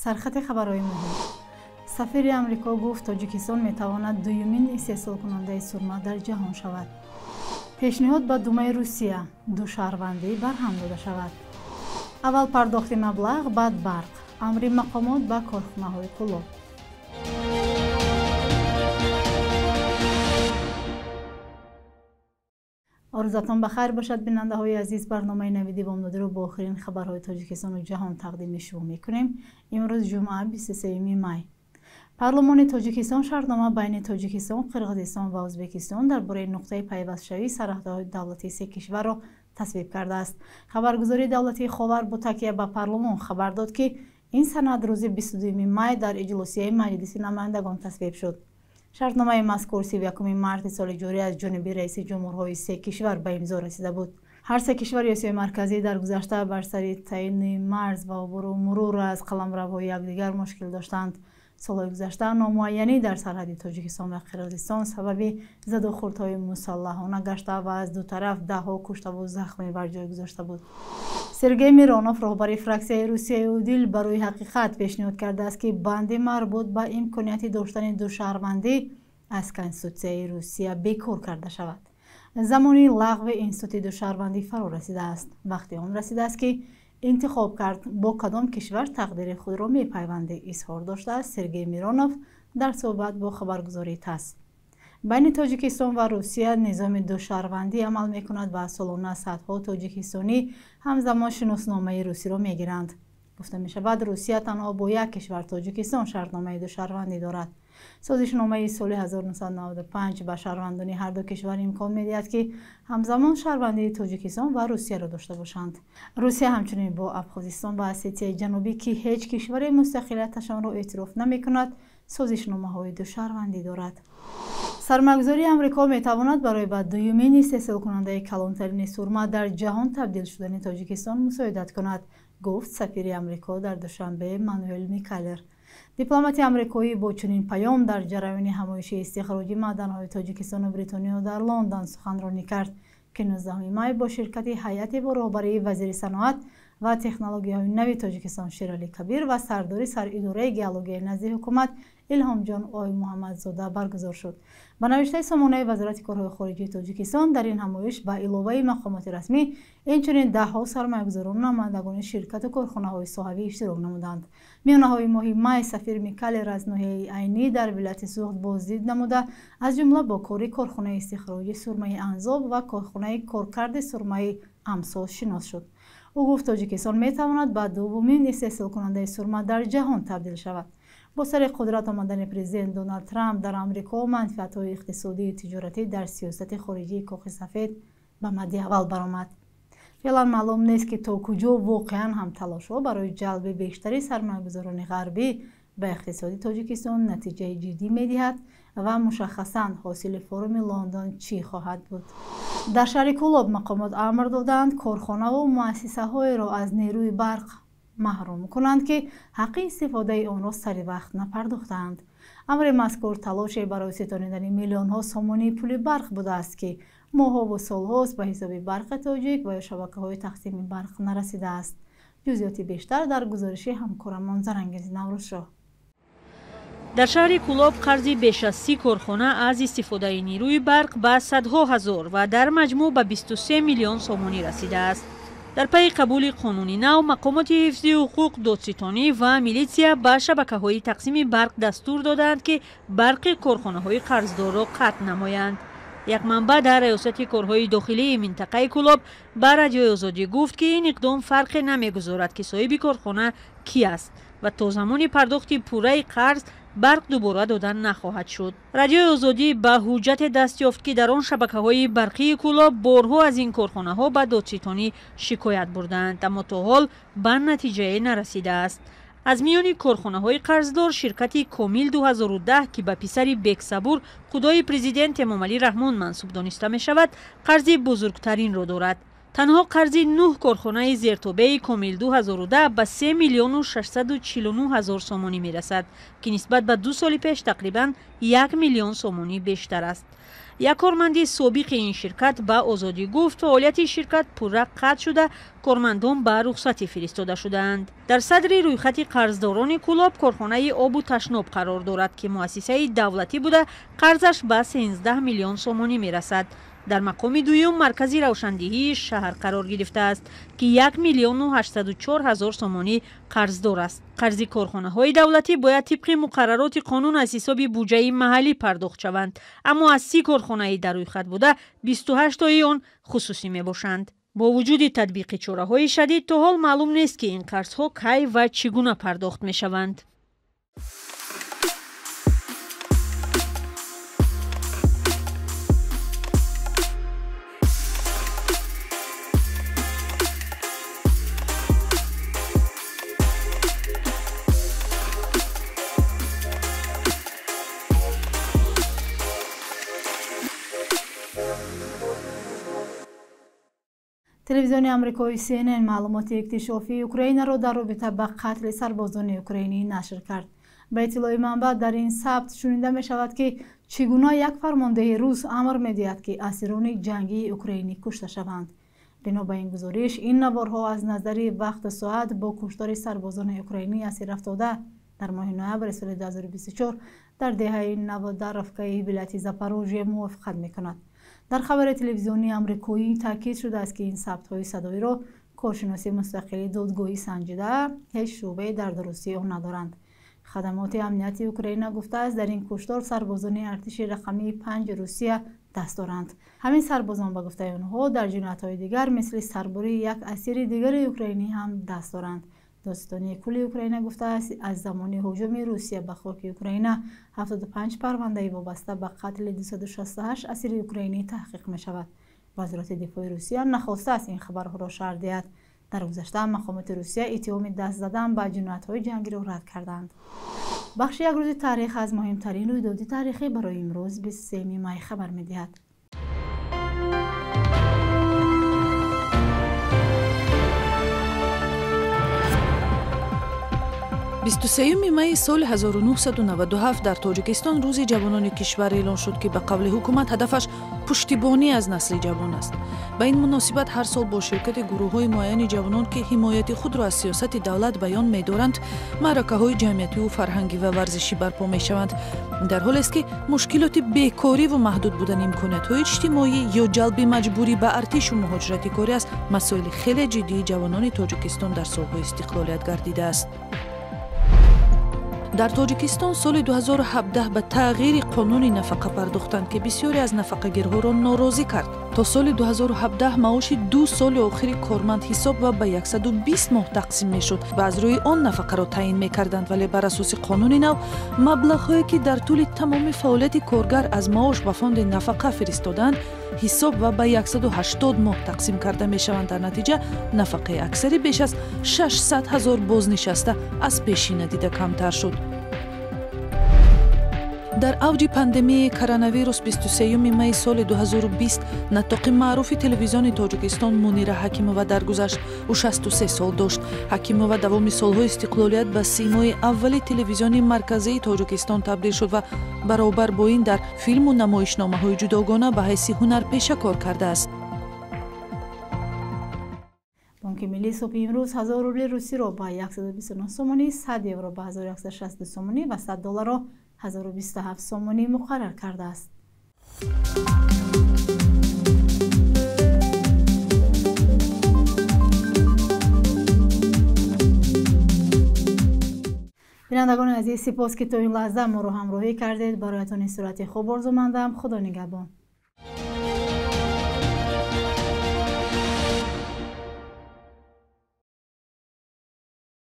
Сархати хабарҳои муҳим. Сафири Амрико гуфт, Тоҷикистон метавонад дуюмин истеҳсолкунандаи сурма дар ҷаҳон шавад. Пешниҳод ба Думаи Русия ду шаҳрвандӣ барҳам дода шавад. Аввал пардохти маблағ, баъд барқ. Амри мақомот ба корхонаҳои Кӯлоб. Орзуатон ба хайр бошад, бинандаҳои азиз. Барномаи навиди бомдодиро бо охирин хабарҳои Тоҷикистону ҷаҳон тақдими шумо мекунем. Имрӯз ҷумъа, 23 май. Парлумони Тоҷикистон шартнома байни Тоҷикистон, Қирғизистон ва Ӯзбекистон дар бораи нуқтаи пайвастшавии сарҳадҳои давлатии се кишварро тасвиб кардааст. Хабаргузории давлатии Ховар бо такя ба парлумон хабар дод, ки ин санад рӯзи 22 май дар иҷлосияи Маҷлиси намояндагон тасвиб шуд. Шартномаи мазкур 31 марти соли ҷорӣ аз ҷониби раиси ҷумҳурҳои се кишвар ба имзо расида буд. Ҳар се кишвари Осиёи Марказӣ дар гузашта бар сари таъини марз ва убуру мурур аз қаламравҳои якдигар мушкил доштанд. Солҳои гузашта номуайянӣ дар сарҳади Тоҷикистон ва Қирғизистон сабаби задухӯрдҳои мусаллаҳона гашта ва аз ду тараф даҳҳо куштаву захмӣ бар ҷой гузошта буд. Сергей Миронов, роҳбари фраксияи Русияи Удил барои ҳақиқат, пешниҳод кардааст, ки банди марбут ба имконияти доштани ду шаҳрвандӣ аз Конститутсияи Русия бекор карда шавад. Замони лағви институти душаҳрвандӣ фаро расидааст. Вақти он расидааст, ки интихоб кард, бо кадом кишвар тақдири худро мепайвандӣ, изҳор доштааст Сергей Миронов дар суҳбат бо хабаргузории ТАСС. Байни Тоҷикистон ва Русия низоми душаҳрвандӣ амал мекунад ва солона садҳо тоҷикистонӣ ҳамзамон шиносномаи русиро мегиранд. Гуфта мешавад, Русия танҳо бо як кишвар, Тоҷикистон, шартномаи душаҳрвандӣ дорад. Созишномаи соли 1995 ба шаҳрвандони ҳар ду кишвар имкон медиҳад, ки ҳамзамон шаҳрвандии Тоҷикистон ва Русияро дошта бошанд. Русия ҳамчунин бо Абхозистон ва Осетияи Ҷанубӣ, ки ҳеҷ кишвари мустақилияташонро эътироф намекунад, созишномаҳои душаҳрвандӣ дорад. Сармоягузории Амрико метавонад барои ба дуюмин истеҳсолкунандаи калонтарини сурма дар ҷаҳон табдил шудани Тоҷикистон мусоидат кунад, гуфт сафири Амрико дар Душанбе Мануэл Микалер. Дипломати амрикоӣ бо чунин паём дар ҷараёни ҳамоиши истихроҷи маъданҳои Тоҷикистону Бритониё дар Лондон суханронӣ кард, ки 19 май бо ширкати ҳайате бо роҳбарии вазири саноат ва технологияҳои нави Тоҷикистон Шералӣ Кабир ва сардори саридораи геологияи назди ҳукумат Илҳомҷон Оймуҳаммадзода баргузор шуд. Ба навиштаи сомонаи Вазорати корҳои хориҷии Тоҷикистон, дар ин ҳамоиш ба иловаи мақомоти расмӣ инчунин даҳҳо сармоягузорон, намояндагони ширкату корхонаҳои соҳавӣ иштирок намуданд. Миёнаҳои моҳи май сафир Микалер аз ноҳияи Айнӣ дар вилояти Суғд боздид намуда, аз ҷумла бо кори корхонаи истихроҷи сурмаи Анзоб ва корхонаи коркарди сурмаи Амсол шинос шуд. Ӯ гуфт, Тоҷикистон метавонад ба дуввумин истеҳсолкунандаи сурма дар ҷаҳон табдил шавад. Бо сари қудрат омадани президент Доналд Трамп дар Амрико, манфиатҳои иқтисодию тиҷоратӣ дар сиёсати хориҷии Кохи Сафед ба мадди аввал баромад. Феълан маълум нест, ки то куҷо воқеан ҳам талошҳо барои ҷалби бештари сармоягузорони ғарбӣ ба иқтисоди Тоҷикистон натиҷаи ҷиддӣ медиҳад ва мушаххасан ҳосили форуми Лондон чӣ хоҳад буд. Дар шаҳри Кӯлоб мақомот амр доданд, корхонаву муассисаҳоеро аз нерӯи барқ маҳрум кунанд, ки ҳаққи истифодаи онро сари вақт напардохтаанд. Амри мазкур талоше барои ситонидани миллионҳо сомонии пули барқ будааст, ки моҳову солҳост ба ҳисоби Барқи Тоҷик ва ё шабакаҳои тақсими барқ нарасидааст. Ҷузъиёти бештар дар гузориши ҳамкорамон Зарангези Наврӯзшоҳ. Дар шаҳри Кӯлоб қарзи беш аз 30 корхона аз истифодаи нерӯи барқ ба садҳо ҳазор ва дар маҷмӯъ ба 23 миллион сомонӣ расидааст. Дар пайи қабули қонуни нав, мақомоти ҳифзи ҳуқуқ, додситонӣ ва милитсия ба шабакаҳои тақсими барқ дастур додаанд, ки барқи корхонаҳои қарздорро қатъ намоянд. Як манбаъ дар раёсати корҳои дохилии минтақаи Кӯлоб ба Радиои Озодӣ гуфт, ки ин иқдом фарқе намегузорад, ки соҳиби корхона кӣ аст ва то замони пардохти пурраи қарз барқ дубора дода нахоҳад шуд. Радиои Озодӣ ба ҳуҷҷате даст ёфт, ки дар он шабакаҳои барқии Кӯлоб борҳо аз ин корхонаҳо ба додситонӣ шикоят бурдаанд, аммо то ҳол ба натиҷае нарасидааст. Аз миёни корхонаҳои қарздор ширкати Комил 2010, ки ба писари Бексабур, худои президент Эмомалӣ Раҳмон мансуб дониста мешавад, қарзи бузургтаринро дорад. Танҳо қарзи 9 корхонаи зертобеи Комил 2010 ба 3 миллиону 649 ҳазор сомонӣ мерасад, ки нисбат ба 2 соли пеш тақрибан 1 миллион сомонӣ бештар аст. Як корманди собиқи ин ширкат ба Озодӣ гуфт, фаъолияти ширкат пурра қатъ шуда, кормандон ба рухсатӣ фиристода шудаанд. Дар садри рӯйхати қарздорони Кӯлоб корхонаи обу ташноб қарор дорад, ки муассисаи давлатӣ буда, қарзаш ба 13 миллион сомонӣ мерасад. Дар мақоми дуюм маркази равшандиҳии шаҳр қарор гирифтааст, ки 1 миллиону 804 ҳазор сомонӣ қарздор аст. Қарзи корхонаҳои давлатӣ бояд тибқи муқаррароти қонун аз ҳисоби буҷаи маҳаллӣ пардохт шаванд, аммо аз 30 корхонаи дар рӯйхат буда 28 тои он хусусӣ мебошанд. Бо вуҷуди татбиқи чораҳои шадид то ҳол маълум нест, ки ин қарзҳо кай ва чӣ гуна пардохт мешаванд. Телевизиони амрикои CNN маълумоти иктишофии Украинаро дар робита ба қатли сарбозони украинӣ нашр кард. Ба иттилои манбаъ, дар ин сабт шунида мешавад, ки чӣ гуна як фармондеҳи рус амр медиҳад, ки асирони ҷангии украинӣ кушта шаванд. Бино ба ин гузориш, ин наворҳо аз назари вақту соат бо куштори сарбозони украинӣ асир афтода дар моҳи ноябри соли 2024 дар деҳаи Наводаровкаи вилояти Запорожье мувофиқат мекунад. Дар хабари телевизионии амрикоӣ таъкид шудааст, ки ин сабтҳои садоиро коршиноси мустақили додгоҳӣ санҷида, ҳеҷ шубҳае дар дурустии он надоранд. Хадамоти амнияти Украина гуфтааст, дар ин куштор сарбозони артиши рақамии 5 Русия даст доранд. Ҳамин сарбозон, ба гуфтаи онҳо, дар ҷиноятҳои дигар мисли сарбурии як асири дигари украинӣ ҳам даст доранд. Додситонии кулли Украина гуфтааст, аз замони ҳуҷуми Русия ба хоки Украина 75 парвандаи вобаста ба қатли 268 асири украинӣ таҳқиқ мешавад. Вазорати дифои Русия нахостааст ин хабарҳоро шарҳ диҳад. Дар гузашта мақомоти Русия иттиҳоми даст задан ба ҷиноятҳои ҷангиро рад карданд. Бахши як рӯзи таърих аз муҳимтарин рӯйдоди таърихӣ барои имрӯз 23 май хабар медиҳад. 23 майи соли 1997 дар Тоҷикистон рӯзи ҷавонони кишвар эълон шуд, ки ба қавли ҳукумат ҳадафаш пуштибонӣ аз насли ҷавон аст. Ба ин муносибат ҳар сол бо ширкати гурӯҳҳои муайяни ҷавонон, ки ҳимояти худро аз сиёсати давлат баён медоранд, маъракаҳои ҷамъиятиву фарҳангӣ ва варзишӣ барпо мешаванд. Дар ҳолест, ки мушкилоти бекориву маҳдуд будани имкониятҳои иҷтимоӣ ё ҷалби маҷбурӣ ба артишу муҳоҷирати корӣ аз масоили хеле ҷиддии ҷавонони Тоҷикистон дар солҳои истиқлолият гардидааст. Дар Тоҷикистон соли 2017 ба тағйири қонуни нафақа пардохтанд, ки бисёре аз нафақагирҳоро норозӣ кард. То соли 2017 маоши 2 соли охири корманд ҳисоб ва ба 120 моҳ тақсим мешуд ва аз рӯи он нафақаро таъин мекарданд, вале бар асоси қонуни нав маблағҳое, ки дар тӯли тамоми фаъолияти коргар аз маош ба фонди нафақа фиристодаанд, ҳисоб ва ба 180 моҳ тақсим карда мешаванд. Дар натиҷа нафақаи аксари беш аз 600 ҳазор бознишаста аз пешина дида камтар шуд. Дар авҷи пандемияи коронавирус 23 майи соли 2020 наттоқи маъруфи телевизиони Тоҷикистон Мунира Ҳакимова даргузашт. Ӯ 63 сол дошт. Ҳакимова давоми солҳои истиқлолият ба симои аввали телевизиони марказии Тоҷикистон табдил шуд ва баробар бо ин дар филму намоишномаҳои ҷудогона ба ҳайси ҳунарпеша кор кардааст. Бонки миллӣ субҳи имрӯз 1000 рубли русиро ба 129 сомонӣ, 100 евро ба 1162 сомонӣ ва 100 долларро 1027 сомонӣ муқаррар кардааст. Бинандагони азиз, сипос, ки то ин лаҳза моро ҳамроҳӣ кардед. Бароятон истироҳати хуб орзумандам. Худо нигаҳбон.